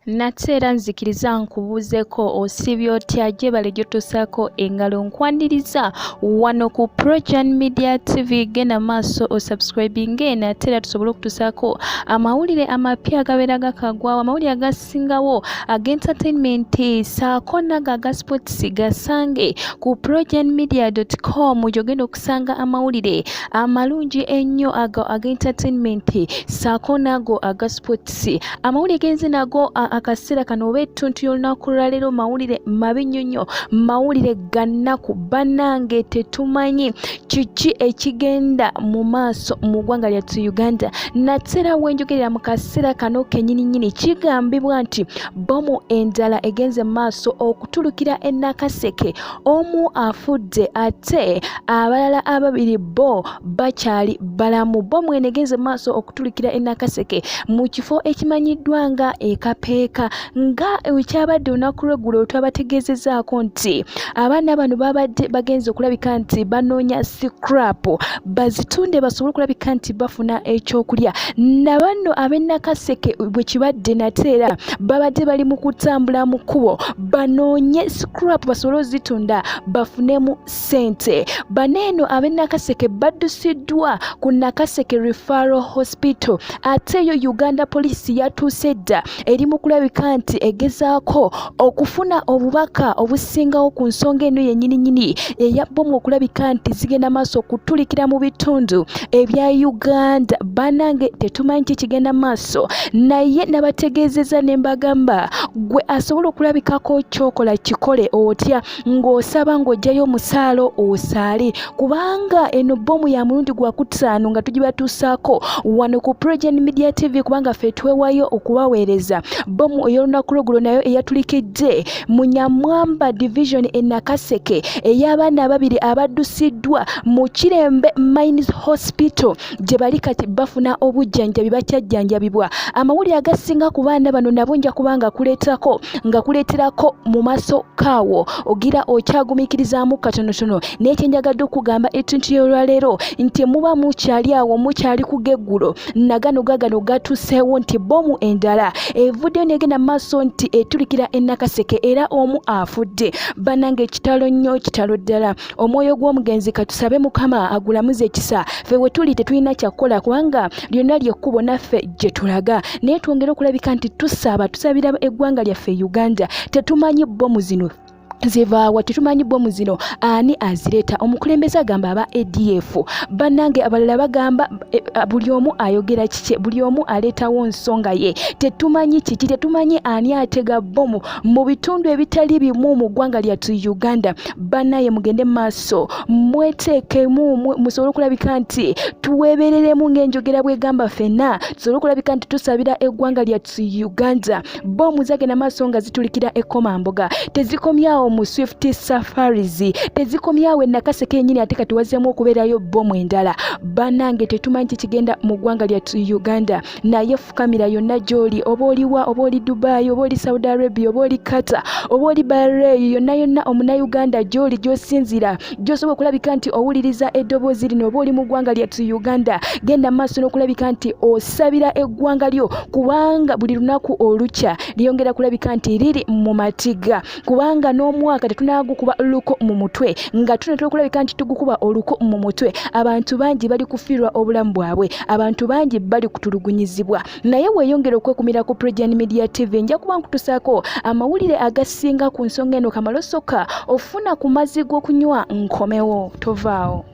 Nate era nzikiriza nkubuuzeko osiibye otya gyebale gyotuusaako engalo nkwaniriza wano ku Projan Media TV genda maaso osubscribinge nate era tusobole okutuusaako amawulire amapya agabeera gakagwawo amawulire agasingawo ag'entertainment saako nago aga sports gasange ku projanmedia.com gyogenda okusanga amawulire amalungi ennyo ago ag'entertainment saako nago aga sports Si amawulire genze nago akaseera kano oba ettuntu y'olunaku lwaleero mawulire mabi nnyo nnyo mawulire gannaku bannange tetumanyi kiki ekigenda mu maaso mu ggwanga lyattu Uganda nate era wenjogerera mu kaseera kano kennyini nnyini kigambibwa nti bbomu endala egenze mu maaso okutulukira e Nakaseke omu afudde ate abalala ababiri bo bakyali balamu bbomu eno egenze mu maaso okutulikira e Nakaseke mu kifo ekimanyiddwa nga Ekapeeka nga ekyabadde olunaku lw'eggulo twabategeezezaako nti abaana bano babadde bagenze okulabika nti banoonya scrap bazitunde basobole okulabika nti bafuna ekyokulya na bano ab'e Nakaseke bwe kibadde nate era babadde bali mu kutambula mu kkubo banoonye scrap basobole ozitunda bafunemu ssente. Bano eno ab'e Nakaseke baddusiddwa ku Nakaseke Referral Hospital ate yo Uganda Police yatuuse dda eri mu kulabika nti egezaako okufuna obubaka obusingawo ku nsonga eno yennyini nnyini eya bbomu okulabika nti zigenda maaso okutulikira mu bitundu ebya Uganda. Banange tetumanyi ki kigenda maaso naye nabategeezezza ne mbagamba gwe asobola okulabikako kyokola kikole otya ng'osaba ng'oggyayo omusaalo osaale kubanga eno bbomu ya mulundi gwa kutaano nga tugibatuusaako wano ku Progen Media TV kubanga ffe twewayo okubaweereza bbomu ey'olunaku lweggulo nayo eyatulikidde mu Nyamwamba Division e Nakaseke ey'abaana ababiri abaddusiddwa mu Kirembe Mines Hospital gye bali kati bafuna obujjanjabi bakyajjanjabibwa amawulire agasinga ku baana bano nabo nja kuba nga kuleetako nga kuleeterako mu maaso kaawo ogira okyagumiikirizaamu katonotono naye kye njagadde okugamba ettuntu y'olwaleero nti muba mukyali awo mukyali ku geggulo nagano gagano gatuseewo nti bbomu endala evuddeyo negenda mu maaso nti etulikira e Nakaseke era omu afudde banange kitalo nnyo kitalo ddala omwoyo gw'omugenzi katusabe mukama agulamuze ekisa ffe wetuli tetulina kyakukola kubanga lyonna lyekkubo naffe gye tulaga naye twongere okulabika nti tusaba tusabira eggwanga lyaffe uganda tetumanyi bbomu zino zivaawa tetumanyi bbomu zino ani azireeta omukulembeze agamba aba adf bannange abalala bagamba e, buli omu ayogera kikye buli omu aleetawo nsonga ye tetumanyi kiki tetumanyi ani atega bbomu mu bitundu ebitali bimu mu ggwanga lyattu uganda banaye mugende maaso mweteekemu musobole okulabika nti tuwebereremu ng'enjogera bwegamba fenna tusobole okulabika nti tusabira eggwanga lyattu uganda bbomu zagenda maaso nga zitulikira ekomamboga tezikomyawo mu swift safaris tezikomyawo enakaseke yenyini ate kati wazeemu okubeerayo bbomu endala banange tetumanyi kikigenda mu ggwanga lyattu uganda naye fukamira yonna gy'oli oba oliwa oba oli dubai oba oli saudi arabia oba oli qatar oba oli bahrain yonna yonna omunauganda gy'oli gy'osinzira gy'osobola okulabika nti owuliriza eddoboozi lino oba oli mu ggwanga lyattu uganda genda maaso n'okulabika nti osabira eggwanga lyo kubanga buli lunaku olukya lyongera kulabika nti liri mu matiga kubanga n'omwaka tetunagukuba luko mu mutwe nga tunatera okulabika nti tugukuba oluko mu mutwe abantu bangi bali kufiirwa obulamu bwabwe abantu bangi bali kutulugunyizibwa naye weeyongera okwekumira ku Prejan Media TV nja kuba nkutusaako amawulire agasinga ku nsonga eno kamalosoka ofuna ku mazzi g'okunywa nkomewo tovaawo.